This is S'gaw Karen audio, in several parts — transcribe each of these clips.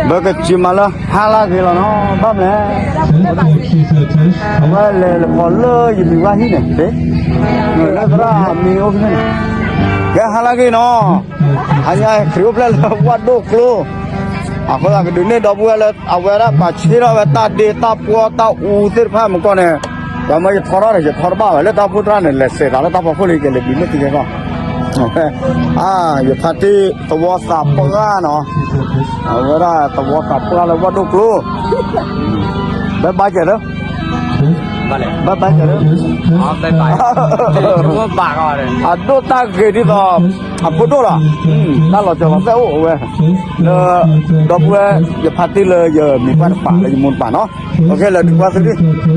ဘၣ်ကစံးမးလၢဟါလၢဂ့ၤလီၤနီၤ, ဘၣ်မလဲၣ်, အဝဲလဲၤလၢကီၢ်လၢယမံၤဝါဟံၣ်န့ၣ်, လၢသရၣ်မံၤအိၣ်ဖဲန့ၣ်, ကဲဟါလၢဂ့ၤနီၤ, အညါခရံာ်အိၣ်ဖျဲၣ်လၢဝၣ်ဒိၣ်ကျိ အဃိသတးကဒုးနဲၣ်ဒီပုၢ်ဝဲၢ်လၢ အဝဲဒၣ်ပာ်ဆ့ထီၣ်ဝဲတၢ်ဒ့တၢ်ပှီတၢ်အူသ့ၣ်တဖၣ်မကီၢ်န့ၣ်, ပှၤမၢယထီထီၣ်န့ၣ် ယထီတဘၣ်ဝဲလၢတၢ်အိၣ်ဖှိၣ်သရၣ်န့ၣ် လဲၤစဲးသးလၢတၢ်ဖီခိၣ်လံ ကလဲၤဒုးနဲၣ်သံကဲထီၣ်, ယဖါတံၢ်သဝီသးပှၢ်နီၤ, အဝဲဒၣ်သဝီသးပှၢ်လၢဝၣ်ဒိၣ်ကျိ ဘဲဘါစၢၤလၢ, ဘဲဘါစၢၤလၢ, အဒိၣ်တၢ်ဂ့ၤဒ်သိး အဖိဒိၣ်လီၤ, တၢ်လီၤစၢၤလီၤသွဲၣ်အိၣ်ဝဲ, လၢ ဒီပုၢ်ဝဲၢ် ယဖါတံၢ်လၢယမံၤပှၢ်တပၤလၢယမိၢ်တပၤနီၤ, လၢဒုးကွၢ်သဒံး လံနီၤ, ပဒိၣ်ကၢ်လံၤသ့ၣ်တဖၣ်ဟဲလံန့ၣ် ဟဲဆ့ၣ်နီၤ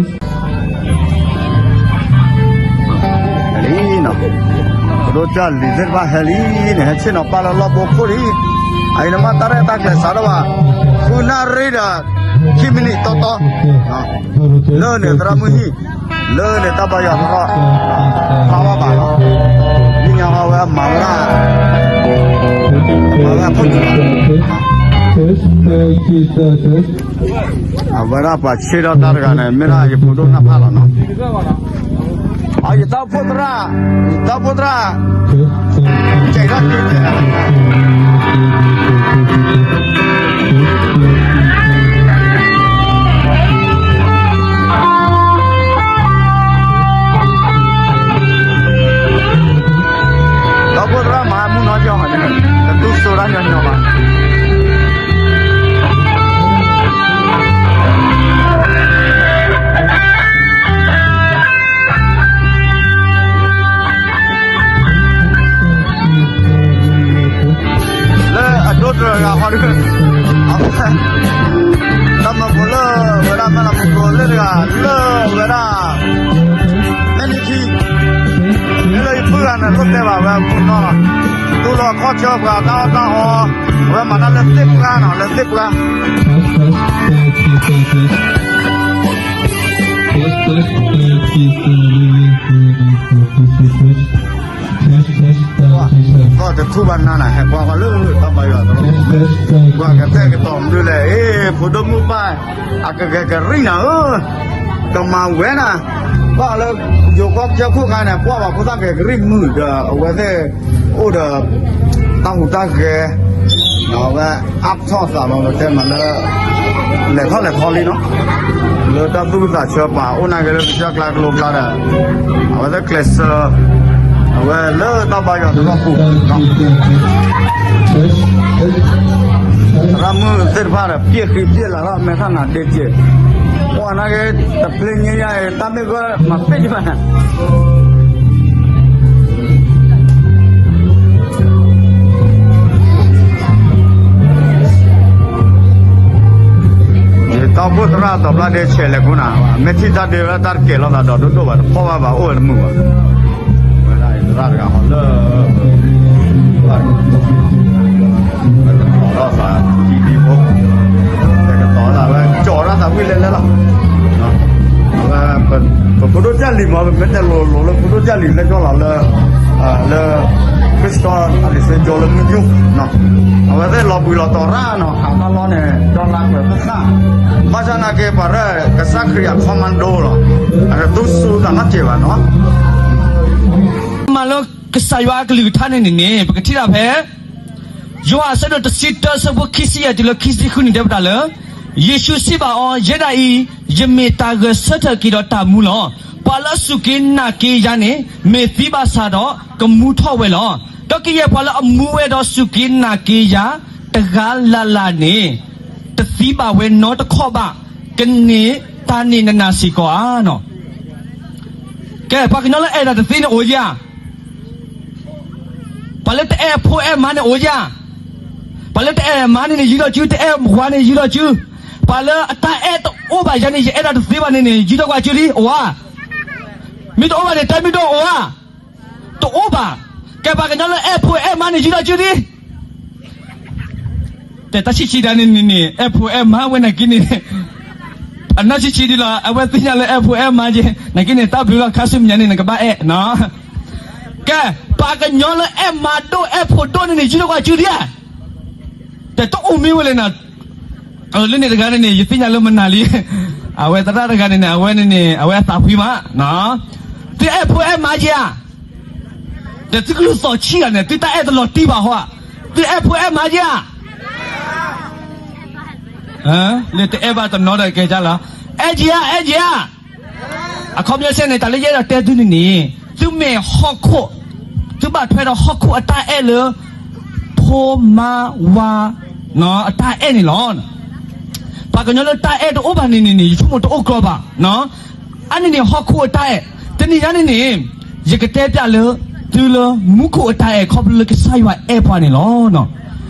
ပၢ်လၢလီၢ်ဘိခိၣ်လံ, အအံၤနမ့ၢ်တၢ်ရဲၣ်တၢ်ကျဲၤစးထီၣ်ဘၣ်, ဃုနၣ်ရံၣ်ဒီး ခံမံးနံးတီတီ, လၢန့ၣ်သရၣ်မုၣ်ဟံၣ်, လၢန့ၣ်တၢ်ဘါယွၤသရၣ်, ဖးဝါဘၣ်လီၤ, မ့ၢ်ညါအီၤဝဲမၤဝဲဒၣ်, မၤဝဲအဖိဒိၣ်လီၤ အဝဲဒၣ်ပှၤဆ့ထီၣ်တၢ်တဂၤန့ၣ် မ့ၢ်ဒၣ်ယဖိဒိၣ်နၢ်ဖးလီၤနီၤ, အယတၢ်အိၣ်ဖှိၣ်သရၣ်, တၢ်အိၣ်ဖှိၣ်သရၣ်, ကဲထီၣ်ကဲထီၣ် ဒီပုၢ်သရၣ်မၤမုၢ်နီၢ်ကီၢ်, တတူၢ်စိတၢ်ညီညီဘၣ်. လၢအဒိတဂၤဃီဒီး, တၢ်မၢဖိလၢဝဲဒၣ်မဲၢ်လးမူကိလၢတဂၤလၢဝဲဒၣ်, မဲၢ်နံၣ်ခံ, မ့ၢ်လၢယပုၢ်ဂၤန့ၣ်လိၣ်တဲဘၣ်ဝဲအဖိနီၢ်လီၤ, တူၢ်လီၤခီၣ်ဆၢပှၤတၢ်အီၣ်တၢ်အီ, အဝဲမၤတၢ်လၢသ့ၣ်ပှၢ်နီၤ လၢသ့ၣ်ပှၢ် တထူၣ်ဘၣ်နၤန့ၣ် ဟဲကွၢ်ကွၢ်လၢတၢ်ဘါယွၤသရိာ်, ကွၢ်ကတဲာ်ကတီၤမနုၤလဲၣ်, အ့ ဖိဒိၣ်မုၣ်ပၢ်, အကဂဲၤကရံၣ်နၤဧၢ, ကမၤဝဲနၤ, ဘၣ်လၢ ယိၤကီၢ်ကစၢၢ်ခိၣ်ခါန့ၣ် ကွၢ်ဘၣ်ဖိသၣ်ဂဲၤကရံၣ်မုာ်ဒီး အဝဲသ့ၣ်အိၣ်ဒီး တၢ်ဟူးတၢ်ဂဲၤ, အဝဲအါထီၣ်သးလီၤ ပတဲမးလၢ လဲၤထီၣ်လဲၤထီလံနီၤ, လၢတၢ်သူၣ်ဝံၣ်သးဆၢပှၤ အိၣ်နာ်က့လၢကစၢၢ်ကျါကလိကျါဒီး အဝဲသ့ၣ်ကျဲးစၢး အဝဲလၢတၢ်ဘါယွၤသရိာ်ပူၤ, သရၣ်မုၣ်သ့ၣ်တဖၣ်ဒီး ပျဲၢ်ဃံပျဲၢ်လၤထီၣ် မဲာ်ထၣ်နၤဒ့က့ၤ, ပှၤနာ်က့ တပျ့ၤညါယၤ တၢ်မ့ၢ်ဂၢၢ်မၤပ့ၢ်ယဘၣ် ယတၢ်အိၣ်ဖှိၣ်သရၣ်အသိးဘျါဒ့ဆဲးလဲၤခိၣ်နၤ, မ့ၢ်ထံၣ်တၢ်ဒ့ဝဲတၢ်တကဲၤလိာ်သးဒီးဒိၣ်ဒိၣ်ဘၣ် တဖီၣ်ဘၣ်ဘၣ်အိၣ်ဝဲတမုာ်ဘၣ်, ဝဲဒၣ်သရၣ်တဂၤဟီလၢ ကတီၤထီၣ်သး ထံဒံဖိ ကတီၤသးဝဲ ကၠီၤထီၣ်သးဝံၣ်လဲၣ်လဲၣ်လီၤ, အဝဲ ပဖိဒိၣ်ကၢ်လံၤမ့ၢ် ပမ့ၢ်တဲလိၤလိၤလၢဖိဒိၣ်ကၢ်လံၤလၢကၠီလီၤလၢ လၢ Christian အလံာ်စ့ကၠိလၢမုၢ်ယူၢ်, အဝဲသ့ၣ်လီၤဘှံးလီၤတီၤရၣ်နီၤ ဟးတၢ်လီၢ်န့ၣ် ဒီလါကွဲးသၣ်သၣ်, ဘၣ်ဆၣ်နာ်က့ပှၤရဲၣ် ကစၢ်ခရံာ်အ commando လီၤ, အတတူၢ်စူသးနီတစဲးဘၣ်နီၤ မၤလၢကစၢ်ယွၤအကလုၢ်ကထါန့ၣ်န့ၣ်န့ၣ် ပကထံၣ်ဒၣ်ဖဲ ယိၤဟၣ်အဆၢဒိၣ်တဆံတၢ ဆၢဖိခံဆံယဲၢ်တုၤလၢခံဆံဃုန့ၣ် တဲဝဲဒၣ်လၢ ယ့ၣ်ၡူးစံးဘၣ်အီၤ, ယဲဒၣ်အံၤ ယမ့ၢ်တၢ်ဂဲၤဆၢထၢၣ်က့ၤဒီးတၢ်မူလီၤ. ပှၤလၢအစူၢ်က့ၤနာ်က့ၤယၤန့ၣ် မ့ၢ်သံဘၣ်ဆၣ်ဒီး ကမူထီၣ်ဝဲလီၤ. ဒီးကယဲၢ်ပှၤလၢအမူဝဲဒီးစူၢ်က့ၤနာ်က့ၤယၤတဂၤလၢ်လၢ်န့ၣ် တသံဘၣ်ဝဲနီတခီၣ်ဘၣ်, ကန့ၢ်တၢ်န့ၢ်နနၢ်စ့ၢ်ကီးဧါနီၤ. ကဲ ပှၤကညီလၢအဲၣ်တၢ်တသ့န့ၣ်အိၣ်ဧါ. ပှၤလၢတအဲၣ်အဖိအဲၣ်မါန့ၣ်အိၣ်ဧါ. ပှၤလၢတအဲၣ်မါန့ၣ်န့ၣ် ယူၤထီၣ်စု, တအဲၣ်ဝၤန့ၣ် ယူၤထီၣ်စု. ပှၤလၢအတၢ်အဲၣ်တအိၣ်ဘၣ်ယၤန့ၣ် ယအဲၣ်ဒၣ်တသ့ဘၣ်န့ၣ်န့ၣ် ယူၤထီၣ်ကွၢ်စုလံ အိၣ်ဧါ. မ့ၢ်တအိၣ်ဘၣ်န့ၣ် တဲမ့ၢ်တအိၣ်ဧါ. တအိၣ်ဘၣ်. ကဲ ပှၤကညီလၢအဲၣ်ဖိအဲၣ်မါန့ၣ် ယူၤထီၣ်စုလံ. တဲတၢ်ဆံးဆံးဒၣ်န့ၣ်န့ၣ်န့ၣ် အဲၣ်ဖိအဲၣ်မါဝဲနာ်က့န့ၣ် အနီၢ်ဆံးဆံးဒ်လီၤ. အဝဲသ့ၣ်ညါလၢအဲၣ်ဖိအဲၣ်မါက့ နာ်က့န့ၣ် တၢ်ဘျုးလီၤ ခါဆူမဲာ်ညါန့ၣ် နကဘၣ်အဲၣ်နီၤ. ကဲ ပှၤကညီလၢအဲၣ်မါဒိၣ်အဲၣ်ဖိဒိၣ်န့ၣ်န့ၣ် ယူၤထီၣ်ကွၢ်စုဒံးဧါ. တဲတအိၣ်မ့ၢ်ဝဲလဲၣ်နီၤ. လၢန့ၣ်တဂၤန့ၣ်န့ၣ် ယသ့ၣ်ညါလၢမနၤလံ, အဝဲသရၣ်တဂၤန့ၣ်န့ၣ် အဝဲန့ၣ်န့ၣ် အဝဲအသးဖှံမး, သုအဲၣ်ဖိအဲၣ်မါဧါ, ဒီးသုကလုၢ်သီၣ်ဆံးဂၤန့ၣ် သုတၢ်အဲၣ်တလီၤတံၢ်ဘၣ်ဟီဧါ, သုအဲၣ်ဖိအဲၣ်မါဧါ, လၢတအဲၣ်ဘၣ်တနီၤဒီးကဲကၢ်လီၤ, အဲၣ်ဧါ အဲၣ်ဧါ အခီပညီစဲန့ၣ် တၢ်လၢယအဲၣ်ဒိးတဲသုန့ၣ်န့ၣ် သုမ့ၢ်ဟီၣ်ခိၣ်, သုဘၣ်ထွဲဒီးဟီၣ်ခိၣ်အတၢ်အဲၣ်လၢ ဖိမါဝၤ အတၢ်အဲၣ်န့ၣ်လီၤ. ပှၤကညီလၢတၢ်အဲၣ်တအိၣ်ဘၣ်န့ၣ်န့ၣ်န့ၣ် ယဆိကမိၣ်တအိၣ်ကြီဘၣ်. အန့ၣ်န့ၣ်ဟီၣ်ခိၣ်အတၢ်အဲၣ်, တနံၤညါန့ၣ်န့ၣ် ယကတဲပျးလၢသုလၢမူခိၣ်အတၢ်အဲၣ် ခီဖျိလၢကစၢ်ယွၤအဲၣ်ပှၤန့ၣ်လီၤ.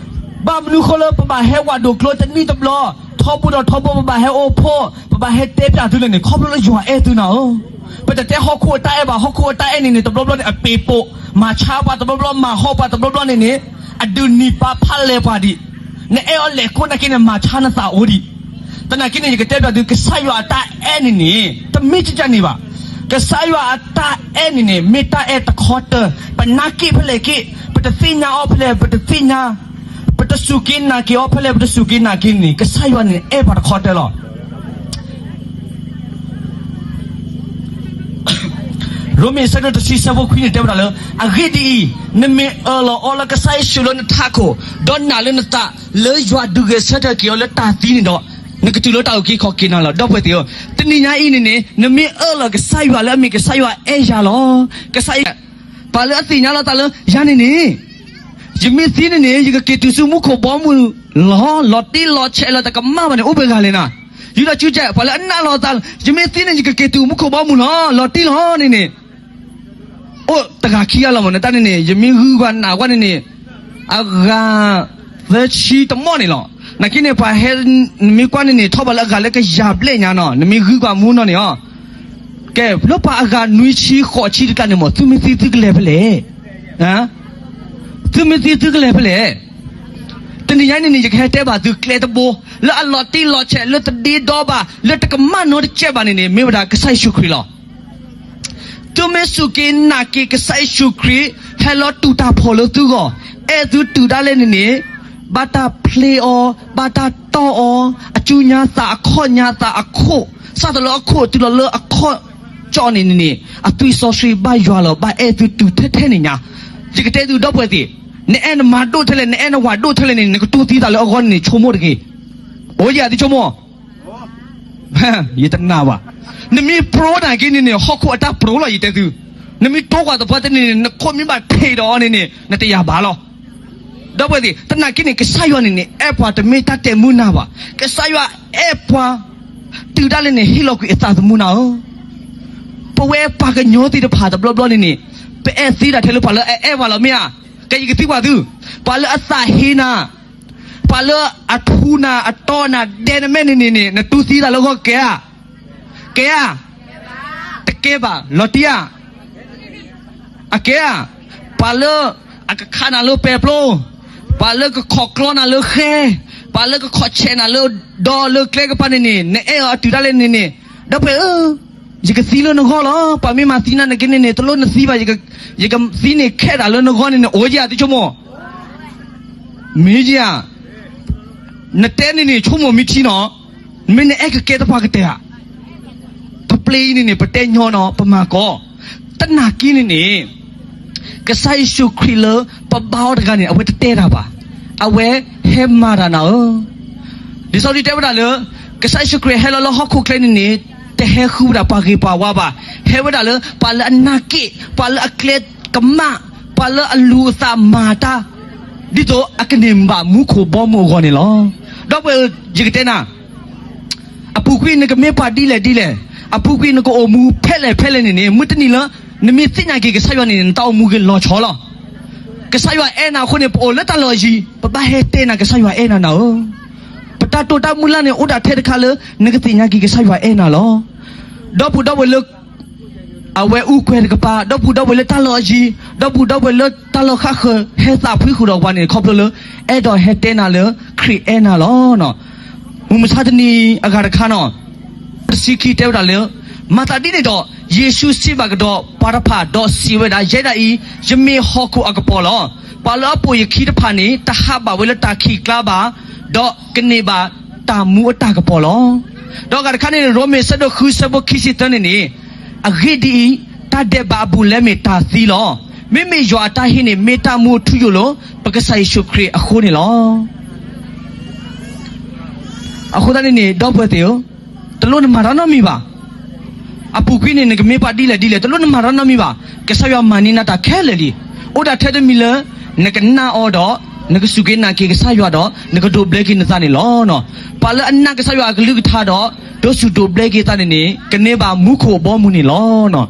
ဘၣ်မနုၤဃိလၢပဘၣ်ဟဲဝးဒိၣ်ကျိတနံၣ်တဘျီ, ထီဘိဒီးထီဘိပဘၣ်ဟဲအိၣ်ဖှိၣ်, ပဘၣ်ဟဲတဲပျးသုလဲၣ်န့ၣ် ခီဖျိလၢယွၤအဲၣ်သုနၤဧၢ. ပတတဲဟီၣ်ခိၣ်အတၢ်အဲၣ်ဘၣ်, ဟီၣ်ခိၣ်အတၢ်အဲၣ်န့ၣ်န့ၣ် တဘျီဘျီန့ၣ် အပ့ၤပိာ်, မၤဆါပှၤတဘျီဘျီ, မၤဟီၣ်ပှၤတဘျီဘျီန့ၣ်န့ၣ်, အဒုးနံၤပာ်ဖးလဲၢ်ပှၤဒံး, နအဲၣ်အီၤလဲၣ်ကိးနာ်က့န့ၣ် မၤဆါနသးအိၣ်ဒံး. သနာ်က့န့ၣ် ယကတဲပျးသု ကစၢ်ယွၤအတၢ်အဲၣ်န့ၣ်န့ၣ် တမ့ၢ်ကကန့ၣ်ဘၣ်. ကစၢ်ယွၤအတၢ်အဲၣ်န့ၣ်န့ၣ် မ့ၢ်တၢ်အဲၣ်တခီတၢၢ်, ပနာ်က့ၣ်ဖဲလဲၣ်က့ၣ်, ပတသ့ၣ်ညါအီၤဖဲလဲၣ်, ပတသ့ၣ်ညါ, ပတစူၢ်က့ၤနာ်က့ၤအီၤဖဲလဲၣ်, ပတစူၢ်က့ၤနာ်က့ၤန့ၣ် ကစၢ်ယွၤန့ၣ်အဲၣ်ပှၤတခီတၢၢ်လီၤ. ရိမ့ၤအဆၢဒိၣ်တဆံ အဆၢဖိခွံန့ၣ်တဲဝဲဒၣ်လၢ အဂ့ၢ်ဒ်အံၤ, နမ့ၢ်အၢၣ်လီၤအီလၢကစၢ်ယ့ၣ်ၡူးလၢနထးခိၣ်, ဒီးနာ်လၢနသး လၢယွၤဒုးဂဲၤဆၢထၢၣ်က့ၤအီၤလၢတၢ်သံန့ၣ်ဒီး, နကတုၤလၢတၢ်အုၣ်က့ၤခီၣ်က့ၤနၤလီၤ. ဒီပုၢ်ဝဲၢ်သ့ၣ်ဧၢ, တနံၤညါအံၤန့ၣ်န့ၣ် နမ့ၢ်အၢၣ်လီၤကစၢ်ယွၤလၢအမ့ၢ်ကစၢ်ယွၤအဲၣ်ယၤလီၤ. ကစၢ်ယွၤ ပှၤလၢအသ့ၣ်ညါလီၤသးလၢယၤန့ၣ်န့ၣ်, ယမ့ၢ်သံန့ၣ်န့ၣ် ယကက့ၤတုၤဆူမူခိၣ်ဘီမုၢ်လီၤ. လီၤတံၢ်လီၤဆဲးလၢတကမၣ်ဘၣ်န့ၣ် အိၣ်ပှဲၤဂၤလဲၣ်နၤ. ယူဒၤကၠူကဲး ပှၤလၢအနာ်လီၤသး, ယမ့ၢ်သံန့ၣ် ယကက့ၤတုၤမူခိၣ်ဘီမုၢ်လီၤ, လီၤတံၢ်လီၤန့ၣ်န့ၣ် အိၣ်တဂၤခံဂၤလီၤမး နတၢ်န့ၣ်န့ၣ် ယမ့ၢ်ဂုၤပှၤနာ်ကွၢ်န့ၣ်န့ၣ်, အဂၤသၢဆံတမီၢ်န့ၣ်လီၤ. နာ်က့န့ၣ် ပှၤဟဲ, နမ့ၢ်ကွၢ်န့ၣ်န့ၣ် ထီၣ်ဘးလၢအဂၤလၢကယၤဘျဲၣ်ညါနီၤ, နမ့ၢ်ဂုၤပှၤမူနီၤန့ၣ်အီၤ, ကဲ လၢပှၤအဂၤနွံဆံဃိးဆံတကျါန့ၣ်မး သုမ့ၢ်သံသုကလဲၤဖဲလဲၣ်. သုမ့ၢ်သံသုကလဲၤဖဲလဲၣ်. တနံၤညါန့ၣ်န့ၣ် ယကဟဲတဲဘၣ်သုကျဲတဘိ, လၢအလီၤတံၢ်လီၤဆဲး လၢတဒ့ဒီဘၣ် လၢတကမၣ်နီတစဲးဘၣ်န့ၣ်န့ၣ် မ့ၢ်ဝဲဒၣ်ကစၢ်ယ့ၣ်ၡူးခရံာ်လီၤ. သုမ့ၢ်စူၢ်က့ၤနာ်က့ၤကစၢ်ယ့ၣ်ၡူးခရံာ် ဟဲလီၤတူၢ်တၢ်ဖှီၣ်လၢသုဂီၢ်, အဲၣ်သုတုၤဒၣ်လဲာ်န့ၣ်န့ၣ်, ဘၣ်တၢ်ဖျ့အီၤ, ဘၣ်တၢ်တီၢ်အီၤ, အစုညါသးအခီၣ်ညါသးအခိၣ်, စးထီၣ်လၢအခီၣ်တုၤလီၤလၢအခီၣ်ကၠီန့ၣ်န့ၣ်န့ၣ်, အသွံၣ်စီဆှံဘၣ်ယွၤလီၤ ဘၣ်အဲၣ်သုတုၤထဲထဲန့ၣ်ညါ. ယကတဲသုဒီပုၢ်ဝဲၢ်သ့ၣ်, နအဲၣ်နမၤဒိၣ်ထဲလဲၣ် နအဲၣ်နဝၤဒိၣ်ထဲလဲၣ်န့ၣ် နကတူၢ်သံသးလၢအဂီၢ်န့ၣ်န့ၣ် ဆိကမိၣ်တဂ့ၤ. အိၣ်ယၤသုဆိကမိၣ် ယတနာ်ဘၣ်. နမ့ၢ်ပြိနာ်က့န့ၣ်န့ၣ် ဟီၣ်ခိၣ်အတၢ်ပြိလီၤ ယတဲသု. နမ့ၢ်တိကွၢ်သပှၢ်တနံၤန့ၣ် နခိၣ်မ့ၢ်ဘၣ်ထံးဒီးအီၤန့ၣ်န့ၣ် နတယာ်ဘၣ်လီၤ. ဒီပုၢ်ဝဲၢ်သ့ၣ်, တနာ်က့န့ၣ် ကစၢ်ယွၤန့ၣ်န့ၣ် အဲၣ်ပှၤတမ့ၢ်တၢ်တဲာ်မုၢ်နၤဘၣ်. ကစၢ်ယွၤအဲၣ်ပှၤ တုၤဒၣ်လဲာ်န့ၣ် ဟ့ၣ်လီၤကွံာ်အသးသမူနၤဧၢ. ပဝဲပှၤကညီသ့ၣ်တဖၣ်တဘျီဘျီန့ၣ်န့ၣ်, ပအဲၣ်သ့ဒၣ်ထဲလၢပှၤလၢအအဲၣ်ပှၤလီၤမ့ၢ်ဧါ. ကဲယကသံကွၢ်သု, ပှၤလၢအသးဟ့နၤ, ပှၤလၢအထူနၤ အတီနၤ ဒဲနမဲာ်န့ၣ်န့ၣ်န့ၣ် နတူၢ်သံသးလၢအဂီၢ်ကဲဧါ. ကဲဧါ. တကဲဘၣ် လီၤတံၢ်ဧါ. အကဲဧါ. ပှၤလၢအကခးနၤလၢပဲာ်ပျိ, ပှၤလၢကခိးကျီနၤလၢဃဲ, ပှၤလၢကခိးဆဲးနၤလၢဒီလၢကျဲကပၤန့ၣ်န့ၣ် နအဲၣ်အီၤအတုၤဒၣ်လဲာ်န့ၣ်န့ၣ်, ဒီပုၢ်ဝဲၢ်ဧၢ, ယကသံလၢနဂီၢ်လီၤ. ပှၤမ့ၢ်မၤသံနၤနာ်က့န့ၣ်န့ၣ် တလိၣ်နသံဘၣ်, ယကသံန့ၣ်ခဲဒၣ်လၢနဂီၢ်န့ၣ်န့ၣ် အိၣ်ယၤသုဆိကမိၣ် မ့ၢ်ဧါ. နတဲန့ၣ်န့ၣ် ဆိကမိၣ်မ့ၢ်ထံနီၤ, မ့ၢ်နအဲၣ်ကကဲသပှၢ်ကတၢၢ်ဧါ. ပပျ့အံၤန့ၣ်န့ၣ် ပတဲညီနီၤ ပမၤကီး, တနာ်က့န့ၣ်န့ၣ် ကစၢ်ယ့ၣ်ၡူးခရံာ်လၢပဘါအီၤတဂၤန့ၣ် အဝဲတတဲတၢ်ဘၣ်, အဝဲဟဲမၤတၢ်နၤဧၢ. လံာ်စီဆှံတဲဝဲဒၣ်လၢ ကစၢ်ယ့ၣ်ၡူးခရံာ်ဟဲလီၤလၢဟီၣ်ခိၣ်ချၢန့ၣ်န့ၣ် တဟဲဃုဝဲဒၣ်ပှၤဂ့ၤပှၤဝါဘၣ်, ဟဲဝဲဒၣ်လၢပှၤလၢအနာ်က့ၣ်, ပှၤလၢအကျဲကမၣ်, ပှၤလၢအလူၤအသးမၤတၢ် ဒ်သိးအကန့ၢ်ဘၣ်မူခိၣ်ဘီမုၢ်အဂီၢ်န့ၣ်လီၤ. ဒီပုၢ်ဝဲၢ်ဧၢ, ယကတဲနၤ, အပူၤကွံာ်နကမ့ၢ်ပှၤဒ်လဲၣ်ဒ်လဲၣ်, အပူၤကွံာ်နကအိၣ်မူဖဲလဲၣ်ဖဲလဲၣ်န့ၣ်န့ၣ်, မုၢ်တနံၤလၢနမ့ၢ်သ့ၣ်ညါက့ၤကစၢ်ယွၤန့ၣ်န့ၣ် နတၢ်အိၣ်မူက့ၤလီၤဆီလီၤ. ကစၢ်ယွၤအဲၣ်နၤအဃိန့ၣ် ပအိၣ်လၢတၢ်လီၢ်အယံၤ ပဘၣ်ဟဲတဲနၤ ကစၢ်ယွၤအဲၣ်နၤနၤဧၢ. ပတၢ်တိာ်တၢ်မုၢ်လၢ်န့ၣ် အိၣ်ဒၣ်ထဲတခါလၢ နကသ့ၣ်ညါက့ၤကစၢ်ယွၤအဲၣ်နၤလီၤ. ဒီပုၢ်ဒီဝဲၢ်လၢ အဝဲအူကွဲၤတကပၤ, ဒီပုၢ်ဒီဝဲၢ်လၢတၢ်လီၢ်အယံၤ, ဒီပုၢ်ဒီဝဲၢ်လၢတၢ်လီၢ်ဃၣ်ဃၢၤ ဟဲသးဖှံဃုာ်ဒီးပှၤန့ၣ် ခီဖျိလၢ အဲၣ်ဒိးဟဲတဲနၤလၢ ခရံာ်အဲၣ်နၤလီၤ. မုၢ်မဆါတနံၤအဂၤတခါနီၤ, တဆံခံတဲဝဲဒၣ်လၢ မၤသးဒ်န့ၣ်ဒီး ယ့ၣ်ၡူးစံးဘၣ်ကဒီးပှၤတဖၣ်ဒီးစံးဝဲဒၣ်, ယဲဒၣ်အံၤ ယမ့ၢ်ဟီၣ်ခိၣ်အကပီၤလီၤ. ပှၤလၢအပိာ်ယခံတဖၣ်န့ၣ် တဟးဘၣ်ဝဲလၢတၢ်ခံးကျါဘၣ်, ဒီးကန့ၢ်ဘၣ် တၢ်မူအတၢ်ကပီၤလီၤ. ဒီးအဂၤတခါန့ၣ် ရိမ့ၤအဆၢဒိၣ်ဃုဆၢဖိခံဆံသၢန့ၣ်န့ၣ်, အဂ့ၢ်ဒ်အံၤ, တၢ်ဒဲးဘးအဘူးအလဲမ့ၢ်တၢ်သံလီၤ. မ့မ့ၢ်ယွၤအတၢ်ဟ့ၣ်န့ၣ် မ့ၢ်တၢ်မူအထူအယိာ်လၢ ပကစၢ်ယ့ၣ်ၡူးခရံာ်အဃိန့ၣ်လီၤ. အဃိသတးန့ၣ်န့ၣ် ဒီပုၢ်ဝဲၢ်သ့ၣ်ဧၢ, တလိၣ်နမၤတၢ်နီတမံၤဘၣ်. အပူၤကွံာ်န့ၣ် နကမ့ၢ်ပှၤဒ်လဲၣ်ဒ်လဲၣ် တလိၣ်နမၤတၢ်နီတမံၤဘၣ်. ကစၢ်ယွၤမၤန့ၢ်နၤတၢ်ခဲလၢာ်လံ. အိၣ်ဒၣ်ထဲတမံၤလၢ နကနာ်အီၤဒီး နကစူၢ်က့ၤနာ်က့ၤကစၢ်ယွၤဒီး နကဒိးဘျၢက့ၤနသးန့ၣ်လီၤ. ပှၤလၢအနာ်ကစၢ်ယွၤအကလုၢ်ကထါဒီး ဒိးစူၢ်ဒိးဘျၢက့ၤသးန့ၣ်န့ၣ် ကန့ၢ်ဘၣ်မူခိၣ်ဘီမုၢ်န့ၣ်လီၤ.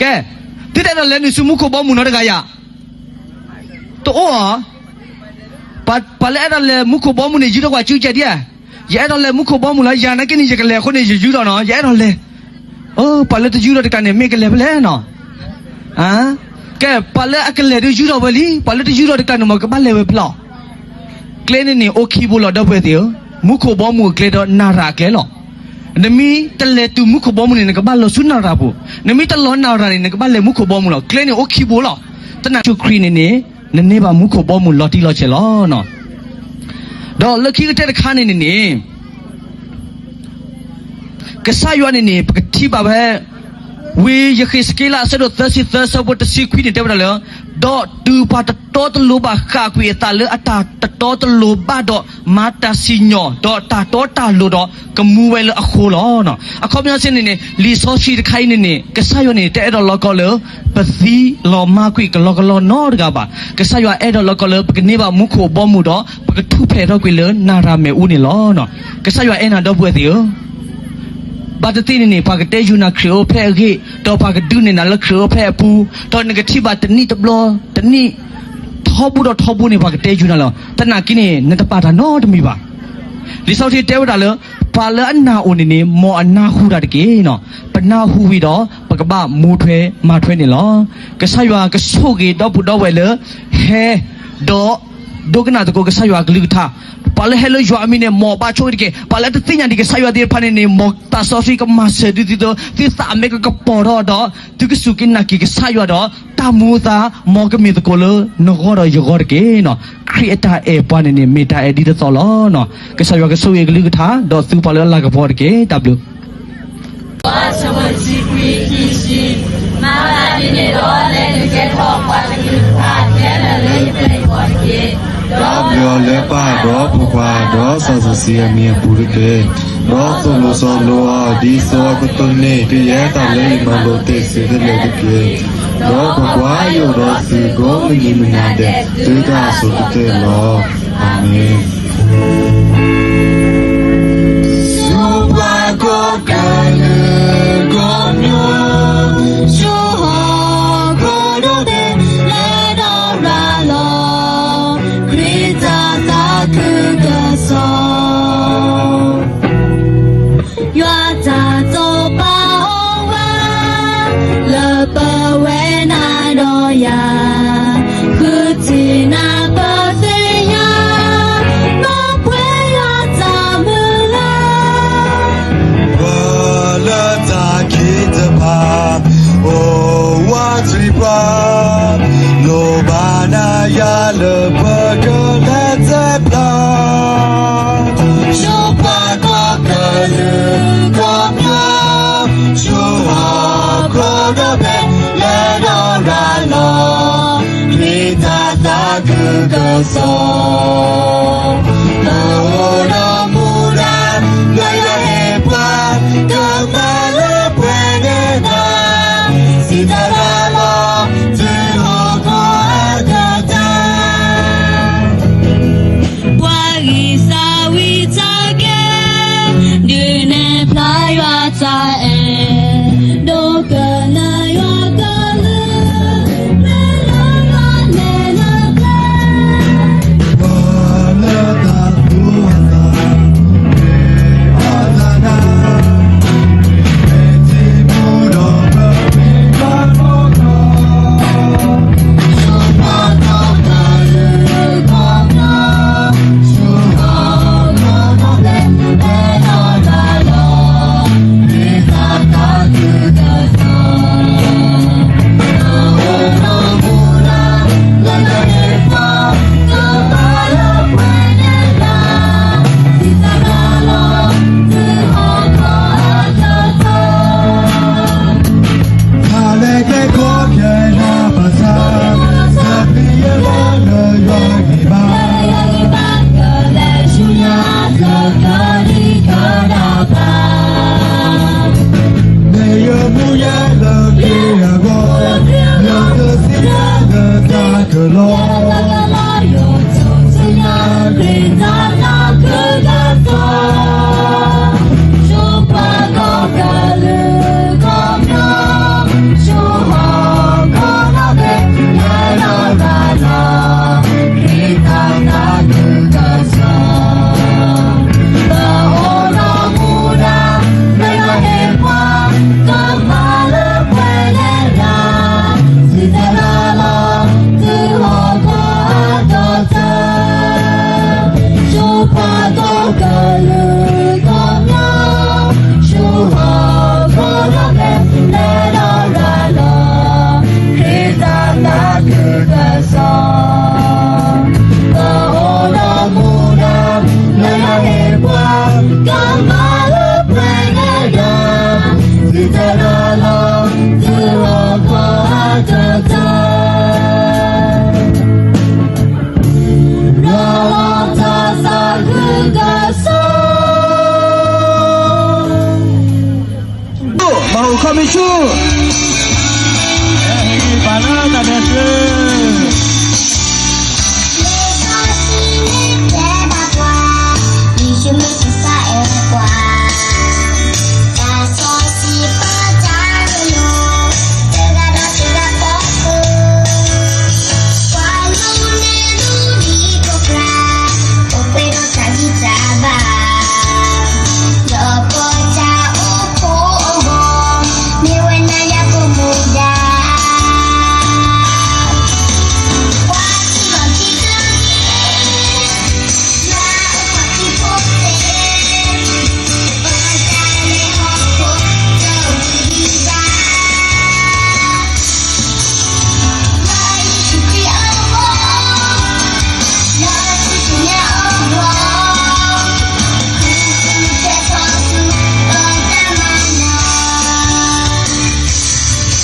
ကဲ, သုတအဲၣ်ဒိးလဲၤနုာ်ဆူမူခိၣ်ဘီမုၢ်နီတဂၤဧါ. တအိၣ်ဧါ. ပှၤလၢအဲၣ်ဒိးလဲၤမူခိၣ်ဘီမုၢ်န့ၣ် ယုၢ်ထီၣ်ကွၢ်စုကဲဒ်ဧါ. ယအဲၣ်ဒိးလဲၤမူခိၣ်ဘီမုၢ်လီၤ. ယၤနာ်က့န့ၣ် ယကလဲၤအဃိန့ၣ် ယယုၢ်ထီၣ်နီၤ ယအဲၣ်ဒိးလဲၤ. ပှၤလၢတယုၢ်ထီၣ်တကျါန့ၣ် မ့ၢ်ကလဲၤဖဲလဲၣ်နီၤ. ကဲ, ပှၤလၢအကလဲၤဒုးယုၢ်ထီၣ်ဝဲလံ. ပှၤလၢတယုၢ်ထီၣ်တကျါန့ၣ် မ်ကဘၣ်လဲၤဝဲဖဲလဲၣ်. ကျဲန့ၣ်န့ၣ် အိၣ်ခံဘိလီၤ ဒီပုၢ်ဝဲၢ်သ့ၣ်ဧၢ. မူခိၣ်ဘီမုၢ်အကျဲဒီးနၤရၤအကျဲလီၤ. နမ့ၢ်တလဲၤတုၤမူခိၣ်ဘီမုၢ်န့ၣ် နကဘၣ်လီၤဆူနၤရၤပူၤ. နမ့ၢ်တလီၤနၤရၤန့ၣ် နကဘၣ်လဲၤမူခိၣ်ဘီမုၢ်လီၤ. ကျဲန့ၣ်အိၣ်ခံဘိလီၤ. သနာ်က့ ယ့ၣ်ၡူးခရံာ်န့ၣ်န့ၣ် နန့ၢ်ဘၣ်မူခိၣ်ဘီမုၢ်လီၤတံၢ်လီၤဆဲးလီၤ. ဒီးလၢခံကတၢၢ်တခါန့ၣ်န့ၣ်န့ၣ် ကစၢ်ယွၤန့ၣ်န့ၣ် ပကထံၣ်ဘၣ်ဖဲ ဝံယဃ့းစက့လး အဆၢဒိၣ်သၢဆံသၢ အဆၢဖိတဆံခွံန့ၣ် တဲဝဲဒၣ်လၢ, ဒီးတုၤပှၤတတီတလိၤဘၣ်ဃၣ်ကွံာ်အသးလၢအတၢ်တတီတလိၤဘၣ်ဒီး မၤတၢ်စံၣ်ညီၣ် ဒီးတၢ်တီတၢ်လိၤဒီး ကမူဝဲလၢအဃိလီၤ. အခီပညီစ့ၢ်န့ၣ်န့ၣ် လံာ်စီဆှံတခါအံၤန့ၣ်န့ၣ် ကစၢ်ယွၤန့ၣ် တအဲၣ်ဒိးလီၤကီးလၢ ပသံလီၤမၢ်ကွံာ်ကလီကလီနီတဂၤဘၣ်. ကစၢ်ယွၤအဲၣ်ဒိးလီၤကီးလၢ ပကန့ၢ်ဘၣ်မူခိၣ်ဘီမုၢ်ဒီး ပကထူၣ်ဖျဲးထီၣ်ကွံာ်လၢနၤရၤမ့ၣ်အူန့ၣ်လီၤ. ကစၢ်ယွၤအဲၣ်နၤ ဒီပုၢ်ဝဲၢ်သ့ၣ်ဧၢ. ဘၣ်တသ့ၣ်န့ၣ်န့ၣ် ပှၤကတဲယူၤနၤခရံာ်အိၣ်ဖဲအဂ့ၢ်, ဒီးပှၤကဒုးနဲၣ်နၤလၢခရံာ်အိၣ်ဖဲအပူၤ, ဒီးနကထံၣ်ဘၣ်တနံၣ်တဘျီ, တနံၣ်ထီဘိဒီးထီဘိန့ၣ် ပှၤကတဲယူၤနၤလီၤ. သနာ်က့န့ၣ် နတပာ်တၢ်နီတမံၤဘၣ်. လံာ်စီဆှံတဲဝဲဒၣ်လၢ ပှၤလၢအနာ်အိၣ်န့ၣ်န့ၣ် မ်အနၢ်ဟူတၢ်တက့ၢ်. ပနၢ်ဟူဝံၤဒီး ပကဘၣ်မူထွဲမၤထွဲန့ၣ်လီၤ. ကစၢ်ယွၤကဆိၣ်ဂ့ၤဒီပုၢ်ဒီဝဲၢ်လၢ ဟဲ ဒီး ဒိကနၣ်သကိးကစၢ်ယွၤအကလုၢ်ကထါ, ပှၤလၢဟဲလၢယွၤအမံၤန့ၣ် မ်အဘၣ်ဆိၣ်ဂ့ၤတက့ၢ်. ပှၤလၢတသ့ၣ်ညါဒံးကစၢ်ယွၤသ့ၣ်တဖၣ်န့ၣ်န့ၣ် မ်သးစီဆှံကမၤစၢၤသုသု, သုသးမ့ၢ်ကကပီၤထီၣ်ဒီး သုကစူၢ်က့ၤနာ်က့ၤကစၢ်ယွၤဒီး တၢ်မူအသး မ်ကမ့ၢ်သကိးလၢနဂီၢ်ဒီးယဂီၢ်တက့ၢ်. ခရံာ်အတၢ်အဲၣ်ပှၤန့ၣ်န့ၣ် မ့ၢ်တၢ်အဲၣ်ဒ်သိးသိးလီၤ. ကစၢ်ယွၤကဆိၣ်ဂ့ၤအကလုၢ်ကထါ ဒီးသုပှၤလၢအလၤကပီၤတက့ၢ်. တၢ်ဘျုး မၤသးဒ်န့ၣ်ဒီး လဲၤနုာ်ကဲထီၣ်ပှၤကလုာ်တဖၣ် ခဲလၢာ်လၢယပျဲၢ်ယဘီၣ်တက့ၢ်. ဒီးပျဲအီၤလၢပၢ်ဒီးဖိခွါ ဒီးစီၤစီဆှံအမံၤအပူၤတက့ၢ်. ဒီးသိၣ်လိစီလိအီၤ ဒ်သိအကတိၢ်န့ၣ် ကယဲၢ်တၢ်လၢယမၤလိာ်တ့ၢ်စ့တလၢာ်တက့ၢ်. ဒီးကွၢ်ကွၢ်, ယအိၣ်ဒီးသုကိးမုၢ်နံၤမုၢ်နၤဒဲး တုၤတၢ်အစိၤကတၢၢ်လီၤ. အၤမ့ၣ်. ဆူပှၤကိးကလုာ်ကိးမျိုး, ဆူဟီၣ်ခိၣ်ဒီဘ့ၣ် လဲၤဒီးရၤလီၤ ခရံာ်တၢ်သးခုကစီၣ်. ယွၤတၢ်တိာ်ပာ်အီၤဝဲ လၢပဝဲနၤဒီးယၤ, ဃုထံၣ်နၢ်ပၢၢ်သ့ၣ်ညါ, မၤပှဲၤယွၤတၢ်မုၢ်လၢ် ပှၤလၢတၢ်ခံးတဖၣ် အိၣ်ဝးတရံးပှၤ, လိၣ်ဘၣ်နၤယၤလၢပကလဲၤတပျၢ်, ဆူပှၤကိးကလုာ်ကိးမျိုး, ဆူဟီၣ်ခိၣ်ဒီဘ့ၣ် လဲၤဒီးရၤလီၤ ခရံာ်တၢ်သးခုကစီၣ်. ပအိၣ်ဒီးမူဒါ လၢယဟ့ၣ်ပှၤ ကမၤလၢပှဲၤန့ၢ်နၤ, စံးတၢ်ရၤလီၤ တုၤဟီၣ်ခိၣ်အကတၢၢ် ပှၤဂံၢ်စၢ်ဝံတၢ်ကဲ, ဒုးနဲၣ်ဖျါယွၤတၢ်အဲၣ်, ဒိကနၣ်ယွၤကလုၢ်, မ့ၢ်လၢယွၤနဲၣ်နၤကျဲ, ပှၤလၢတၢ်သူၣ်အသး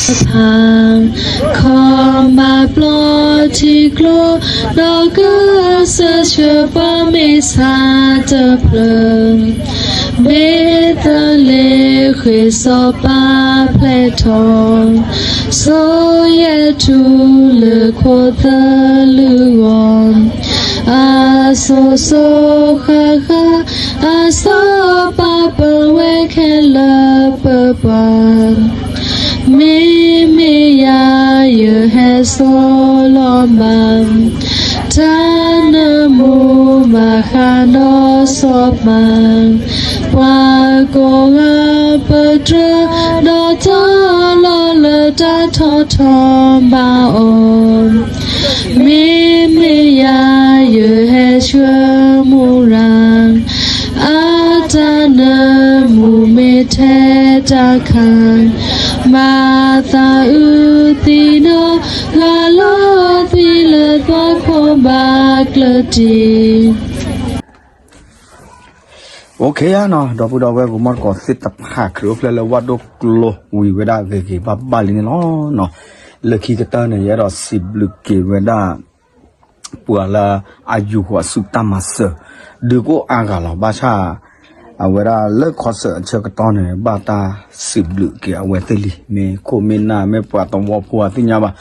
ဖး, ခီမၤပျီထံကျိ, ဒီးကစၢၢ်ဆှၢပှၤမ့ၢ်ဆါတဖျၢၣ်, ဘ့းသလ့ၣ်ဃ့ၢ်စီၤပၤဖျဲးထီၣ်, စီၤယဲၢ်ထူလၢခိၣ်သၢလုၢ်ဂီၢ်, အစိၤစိၤဃၣ်ဃၣ်, အစီၤပၤပၢၤဝဲခဲလၢာ်ပၢၤပှၢ် မ့မ့ၢ်ယၤယဟဲစိာ်လီၤမး, တၢ်နၢမူဘၣ်ဃးဒီးစီၤပၤ, ပှၤကိးဂၤပတြၢၤ, ဒီးတီလီၤလၢတၢ်ထီၣ်ထီဘၣ်အီၤ, မ့မ့ၢ်ယၤယဟဲဆှၢမူရၤ အတၢ်နၢမူမ့ၢ်ထဲတၢ်ခါ, မၤသးအုးသံဒီး ဂၤလီၤသွံၣ်လၢသွၣ်ခိၣ်ဘၣ်ကျၢၤတံၢ်. OK နီၤ, ဒီပုၢ်ဒီဝဲၢ်ဂီၤမီၢ်တကိးသ့ၣ်တဖၣ် ခရံာ်အိၣ်ဖျဲၣ်လၢဝၣ်ဒိၣ်ကျိဝံၤဝဲဒၣ်ဂ့ၤဂ့ၤဘၣ်ဘၣ်လံန့ၣ်လီၤ. လၢခံကတၢၢ်န့ၣ် ယအဲၣ်ဒိးစံးဘျုးက့ၤဝဲဒၣ် ပှၤလၢအယူၤဃီၤဆူတၢ်မၤစၢၤ ဒုးကအိၣ်အါဂၤလီၤ. ဘၣ်ဆၣ် အဝဲဒၣ်လၢခီစၢၣ်အဆၢကတီၢ်န့ၣ် ဘၣ်တၢ်စံးဘျုးက့ၤအဝဲသ့ၣ်လံ. မ့ၢ်ခိၣ်မ့ၢ်နၢ် မ့ၢ်ပှၤသဝီဖိအသ့ၣ်ညါဘၣ်,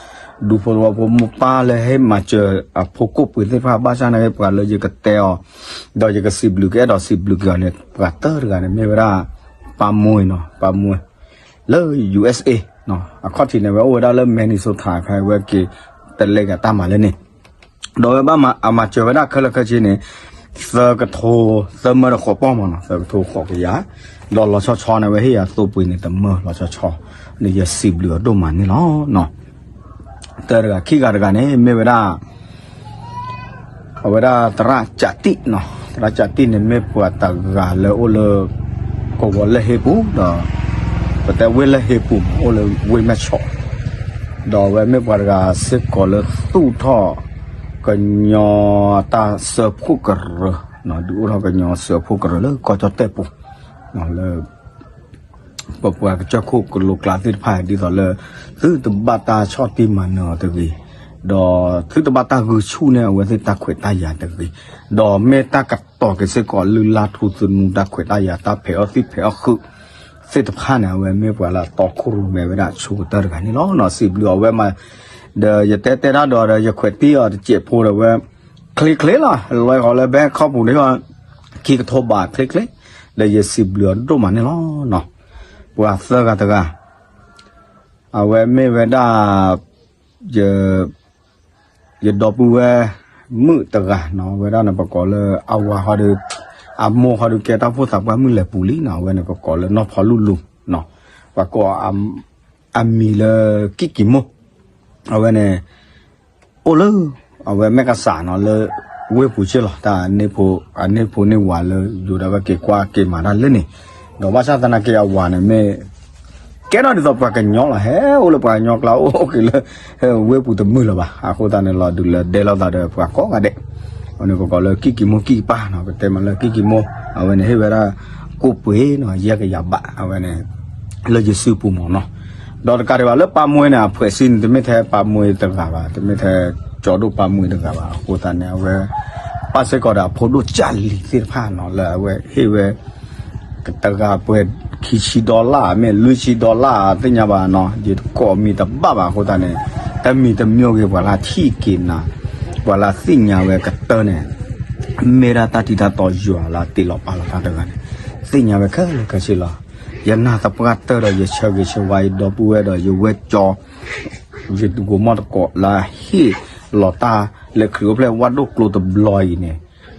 ဒူဖိသဝီဖိ မိၢ်ပၢ်လၢဟဲမၤစၢၤအဖိကိၣ်ပှ့ၤသ့ၣ်တဖၣ် ဘၣ်ဆၣ်န့ၣ် ပှၤလၢယကတဲအီၤ ဒီးယကစံးဘျုးက့ၤ အဲၣ်ဒိးစံးဘျုးက့ၤအီၤန့ၣ် ပှၤတၢၢ်တဂၤန့ၣ် မ့ၢ်ဝဲဒၣ် ပၢ်မွ့နီၤ, ပၢ်မွ့ လၢ ယူၢ်အ့းအ့း အခီၣ်ထံးန့ၣ် ဝဲအိၣ်ဝဲဒၣ်လၢ Minnesota ခါ ဝဲက့ၤတလဲက့ၤတၢ်မၤလၢန့ၣ်, ဒီးဝဲဘၣ်အမၤစၢၤဝဲဒၣ်ခဲလၢာ်ခဲဆ့န့ၣ် သၢကထိ သၢမၢဒီးဃိးပီၢ်မးနီၤ, သၢကထိဃိးကယၤ, ဒီးလီၤဆီဆီန့ၣ် ဝဲဟ့ၣ်ယၤသိပှ့ၤန့ၣ် တမၢလီၤဆီဆီန့ၣ် ယစံးဘျုးအီၤဒိၣ်မးန့ၣ်လီၤ. တၢတဂၤ ခံဂၤတဂၤန့ၣ် မ့ၢ်ဝဲဒၣ် အဝဲဒၣ်သရၣ်ကးတံၣ်နီၤ, သရၣ်ကးတံၣ်န့ၣ် မ့ၢ်ပှၤတဂၤလၢအိၣ်လၢ ကဝီၤလၢၢ်ဟ့ပူၤဒီး ပတဲဝ့ၢ်လၢၢ်ဟ့ပူၤ အိၣ်လၢဝ့ၢ်မဲၢ်ဆီး, ဒီးအဝဲမ့ၢ်ပှၤတဂၤစ့ၢ်ကီးလၢသူၣ်ထီၣ် ကညီတၢ်စၢဖှိၣ်ကရၢ, ဒုးအိၣ်ထီၣ်ကညီစၢဖှိၣ်ကရၢလၢကီၢ်ကၠီၣ်တဲၣ်ပူၤ, လၢ ပပှၤကစၢၢ်ခိၣ်ကလိၤကျါသ့ၣ်တဖၣ် ဒ်သိးလၢ သုတဘၣ်တၢ်ဆီၣ်တံၢ်မၤနၢၤအီၤတဂ့ၤ, ဒီးသုတဘၣ်တၢ်ဂုာ်ဆူၣ်န့ၢ်အဝဲသ့ၣ်တၢ်ခွဲးတၢ်ယာ်တဂ့ၤ, ဒီးမ့ၢ်တၢ်ကတီၤက့ၤစ့ၢ်ကီး လုၢ်လၢ်ထူသနူတၢ်ခွဲးတၢ်ယာ် တၢ်ဖံးအီၣ်သံၣ်ဖံးအီၣ်ဃုာ်သ့ၣ်တဖၣ်န့ၣ် အဝဲမ့ၢ်ပှၤလၢအတီခိၣ်ရိၣ်မဲဝဲဒၣ်ဆိကတၢၢ်တဂၤန့ၣ်လီၤ. စံးဘျုးအဝဲမး, ဒီးယတဲတဲတၢ်ဒီး ဒီးယခွဲးတံၢ်အီၤတစဲးဖိဒီးဝဲ ချ့ချ့လီၤ, လွဲဃီၤလၢဘဲခီပူၤန့ၣ် ခံကထိဘးချ့ချ့, ဒီးယစံးဘျုးအီၤဒိၣ်မးန့ၣ်လီၤ. ပှၤသၢဂၤတဂၤ အဝဲမ့ၢ်ဝဲဒၣ် ယ ယဒီပုၢ်ဝဲၢ်မုၣ်တဂၤနီၤ, ဝဲဒၣ်န့ၣ် ပကိးလၢအဝၤဃီဒီး အမိၢ်ဃီဒီးကဲတၢ်အိၣ်ဖှိၣ်သးပှၢ်မုၣ်လဲၤပူၤလံနီၤ, အဝဲန့ၣ် ပကိးလၢနီၢ်ဖီလူၢ်လူၢ်နီၤ, ပှၤကိးအမံၤလၢကံၣ်ကံၤမိၢ်, အဝဲန့ၣ် အိၣ်လၢ အဝဲမဲၢ်ကစးနီၤ လၢဝ့ၢ်ပူၤဆ့ၣ်လီၤ, တၢ်အန့ၢ်ဖိ အန့ၢ်ဖိန့ၢ်ဝၤလၢယိၤဒီး အဝဲက့ၤကွၢ်က့ၤမၤတၢ်လၢန့ၣ်, ဒီးဘၣ်ဆၣ်သနာ်က့အဝၤန့ၣ်မ့ၢ် ကဲထီၣ်ဒ်သိးပှၤကညီလီၤ, ဟဲအိၣ်လၢပှၤကညီကျါ အိၣ်က့ၤလၢ ဝ့ၢ်ပူၤတမုာ်လၢၤဘၣ်, အဃိသတးန့ၣ် လီၤဒုးလၢဒဲလိာ်သးဒီးပှၤကိးဂၤဒဲး, အဝဲန့ၣ် ပကိးလၢကံၣ်ကံၤမိၢ်ကံၣ်ကပၢ်နီၤ, ပတဲမးလၢကံၣ်ကံၤမိၢ်, အဝဲန့ၣ်ဟ့ၣ်ဝဲဒၣ် ကိၣ်ပှ့ၤနီၤ ယဲၢ်ကယၤဘး အဝဲန့ၣ် လၢယစုပူၤမးနီၤ, ဒီးတကးဒံးဘၣ်လၢပၢ်မွ့န့ၣ် အဖှဲးစံန့ၣ် တမ့ၢ်ထဲပၢ်မွ့တဂၤဘၣ်, တမ့ၢ်ထဲကၠီဒိၣ်ပၢ်မွ့တဂၤဘၣ်, အဃိသတးန့ၣ် အဝဲ ပၣ်စ့ၢ်ကီးဒီးအဖိဒိၣ်ကၢ်လံၤသ့ၣ်တဖၣ်နီၤ လၢအဝဲဟ့ၣ်ဝဲ တဂၤပှဲၤခံဆံ dollar မ့ၢ်လွံၢ်ဆံ dollar သ့ၣ်ညါဘၣ်နီၤ, ယကိးမံၤတဘၣ်ဘၣ်အဃိသတးန့ၣ်, တမံၤတမံၤဂ့ၤ ပှၤလၢထံၣ်က့ၤနၤ, ပှၤလၢသ့ၣ်ညါဝဲကတၢၢ်န့ၣ်, မ့ၢ်ဒၣ်တၢ်တံၤတၢ်တီယွၤလၢတ့လီၤပာ်လီၤတၢ်တဂၤန့ၣ်, သ့ၣ်ညါဝဲခဲလၢာ်ခဲဆ့လီၤ. ယနာ်သပှၢ်တၢၢ်ဒီး ယဆၢဂ့ၤဆၢဝါ ယဒီပုၢ်ဝဲၢ်ဒီး ယဝဲၢ်ကၠီ ယဂိၤမီၢ်တကိးလၢဟ့ၣ်လီၤတၢ်လၢ ခရံာ်အိၣ်ဖျဲၣ်ဝၣ်ဒိၣ်ကျိတဘျီအံၤန့ၣ်,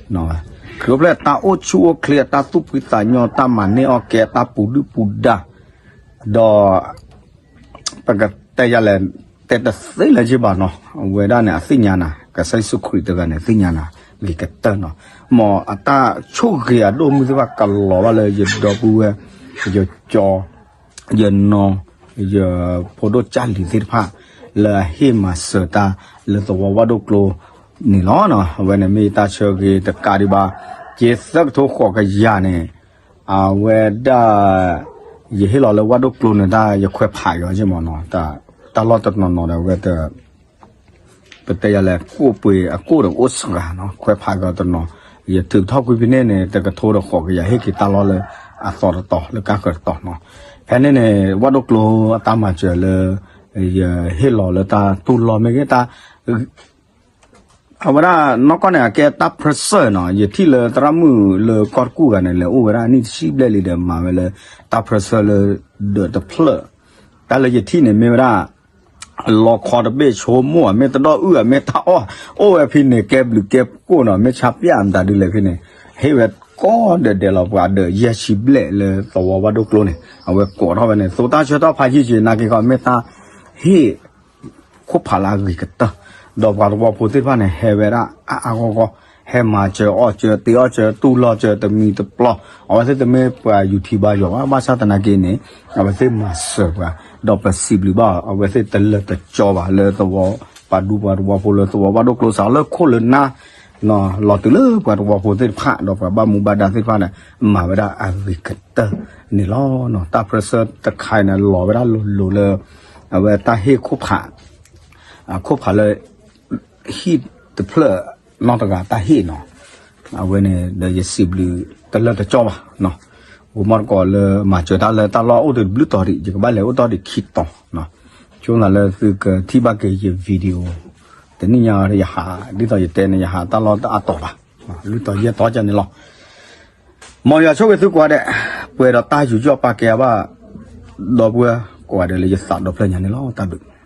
ခရံာ်အိၣ်ဖျဲၣ်တၢ်အိၣ်ဆူၣ်အိၣ်ချ့ တၢ်သူၣ်ဖှံသးညီ တၢ်မၤန့ၢ်အီၣ်ကဲ တၢ်ပူၤဒုၣ်ပူၤဒါ, ဒီး ပကတဲယၤလဲၣ်, တဲတသ့လၢၤဘၣ်နီၤ, အဝဲဒၣ်န့ၣ် အသ့ၣ်ညါနၤ, ကစၢ်ယ့ၣ်ၡူးခရံာ်တဂၤန့ၣ် သ့ၣ်ညါနၤ ဂ့ၤကတၢၢ်နီၤ, မ်အတၢ်ဆိၣ်ဂ့ၤအဒိၣ်မုၢ်သ့ၣ်တဖၣ်ကလီၤဘၣ်လၢယဒီပုၢ်ဝဲၢ်, ယကၠီ ယနီၤ, ယဖိဒိၣ်ကၢ်လံၤသ့ၣ်တဖၣ် လၢအဟ့ၣ်မၤစၢၤတၢ်လၢသဝီဝၣ်ဒိၣ်ကျိန့ၣ်လီၤ. အဝဲန့ၣ်မ့ၢ်ယတၢ်ဆၢဂ့ၤတကးဒံးဘၣ်, က့ၤသၢကထိဃိးကယၤန့ၣ်, အဝဲဒၣ် ယဟ့ၣ်လီၤလၢဝၣ်ဒိၣ်ကျိန့ၣ် တၢ်ယခွဲးဖးက့ၤအီၤက့မ့ၢ်နီၤ, တၢ်လီၢ်တနီၤနီၤဒီးအဝဲတ ပတဲယၤလဲၣ် ကိၣ်ပှ့ၤအကိၣ်ဒီးအိၣ်စှၤနီၤ, ခွဲးဖးက့ၤအီၤတနီၤ, ယထုးထီၣ်ကွံာ်ဖဲန့ၣ်န့ၣ် တကထိဒီးဃိးကယၤ ဟ့ၣ်က့ၤတၢ်လီၢ်လၢအသီတတီၤ လၢကါဃၢၤတတီၤနီၤ. ဖဲန့ၣ်န့ၣ် ဝၣ်ဒိၣ်ကျိအတၢ်မၤစၢၤလၢ ယဟ့ၣ်လီၤလၢတၢ်တူၢ်လိာ်မ့ၢ်ဂ့ၤ တၢ် အဝဲဒၣ်နီၢ်ကီၢ်န့ၣ် အကဲတၢ် pressure နီၤ, ယထံၣ်လၢသရၣ်မုၣ်လၢကီၢ်တကူၣ်ဂၤန့ၣ် လဲၤအိၣ်ဝဲဒၣ်နံၣ်တဆံဘျဲၣ်လံဒီး မၤဝဲလၢတၢ် pressure လၢဒၢးတဖျၢၣ်, တၢ်လၢယထံၣ်န့ၣ် မ့ၢ်ဝဲဒၣ် လီခီတဘ့ၣ်ဆိကမိၣ်ဧါ, မ့ၢ်တဒီၣ်အုၣ်ဧါ, မ့ၢ်တၢ်အီၣ်, အိၣ်ဝဲဖဲန့ၣ် ကဲဘျုးကဲဖှိၣ်နီၤ, မ့ၢ်ဆါပျၢ်မတၤဒုလဲၣ်ဖဲန့ၣ်, ဟ့ၣ်ဝဲကိးဒဲးဒဲးလီၤ ပှၤဒၢးယဲၢ်ဆံဘျဲၣ်လၢသဝီဝၣ်ဒိၣ်ကျိန့ၣ် အဝဲကိးထီၣ်ဝဲန့ၣ် သိတၢ်ဆၢထီၣ်ဖးယံာ်က့ၤ နာ်က့ၤခီ မ့ၢ်တၢ်ဟ့ၣ် ခိၣ်ဖးလၢအဂ့ၤကတၢၢ်, ဒီးပှၤသဝီဖိသ့ၣ်တဖၣ်န့ၣ် ဟဲဝဲဒၣ်အါအါဂီၢ်ဂီၢ်, ဟဲမၤစၢၤအီၣ်စၢၤ တ့အီၣ်စၢၤ တူၢ်လိာ်စၢၤ တမံၤတပျီ, အဝဲသ့ၣ်တမ့ၢ်ပှၤယူၤထံဘါယွၤဘၣ်, ဘၣ်ဆၣ်သနာ်က့န့ၣ် အဝဲသ့ၣ်မၤစၢၤပှၤ, ဒီးပစံးဘျုးဘၣ်အီၤ, အဝဲသ့ၣ်တလၢာ်တကၠီဘၣ်လၢသဝီ, ပှၤဒူပှၤသဝီဖိလၢသဝီဝၣ်ဒိၣ်ကျိစးလၢခိၣ်လၢနၢ် လီၤတုၤလၢပှၤသဝီဖိသ့ၣ်တဖၣ် ဒီးပှၤဘၣ်မူဘၣ်ဒါသ့ၣ်တဖၣ်န့ၣ် မၤဝဲဒၣ်အဂ့ၤကတၢၢ်န့ၣ်လီၤ. တၢ် pressure တခါအံၤန့ၣ် လီၤဝဲဒၣ်လိၤလိၤလၢ အဝဲတၢ်ဟ့ၣ်ခိၣ်ဖး, ခိၣ်ဖးလၢ ဟံၣ်တဖျၢၣ်နီတဂၤတၢ်ဟ့ၣ်နီၤ, အဝဲန့ၣ်ဒီးယစံးဘျုးတလၢာ်တကၠီဘၣ်, ဂီၤမီၢ်တကိးလၢမၤစၢၤတၢ်လၢတၢ်လီၢ်အိၣ်တဘျုးတီၤဒံး ယကဘၣ်လဲၤအိၣ်တီၢ်ဒံးခံတီၤ, ဆိလၢသုကထံၣ်ဘၣ်က့ၤယ video တနံၣ်ညါယဟး, ဒ်သိးယတဲန့ၣ် ယဟးတၢ်လီၢ်တအါတီၤဘၣ်, လွံၢ်တီၤယဲၢ်တီၤကန့ၣ်လီၤ. မ်ယွၤဆိၣ်ဂ့ၤသုကိးဂၤဒဲး, ပှဲၤဒီးတၢ်ယူးယီၣ်ပာ်ကဲအဘၣ် ဒီပုၢ်ဝဲၢ်ကိးဂၤဒဲးလၢယသးဒီဖျၢၣ်ညါန့ၣ်လီၤ. တၢ်ဘျုး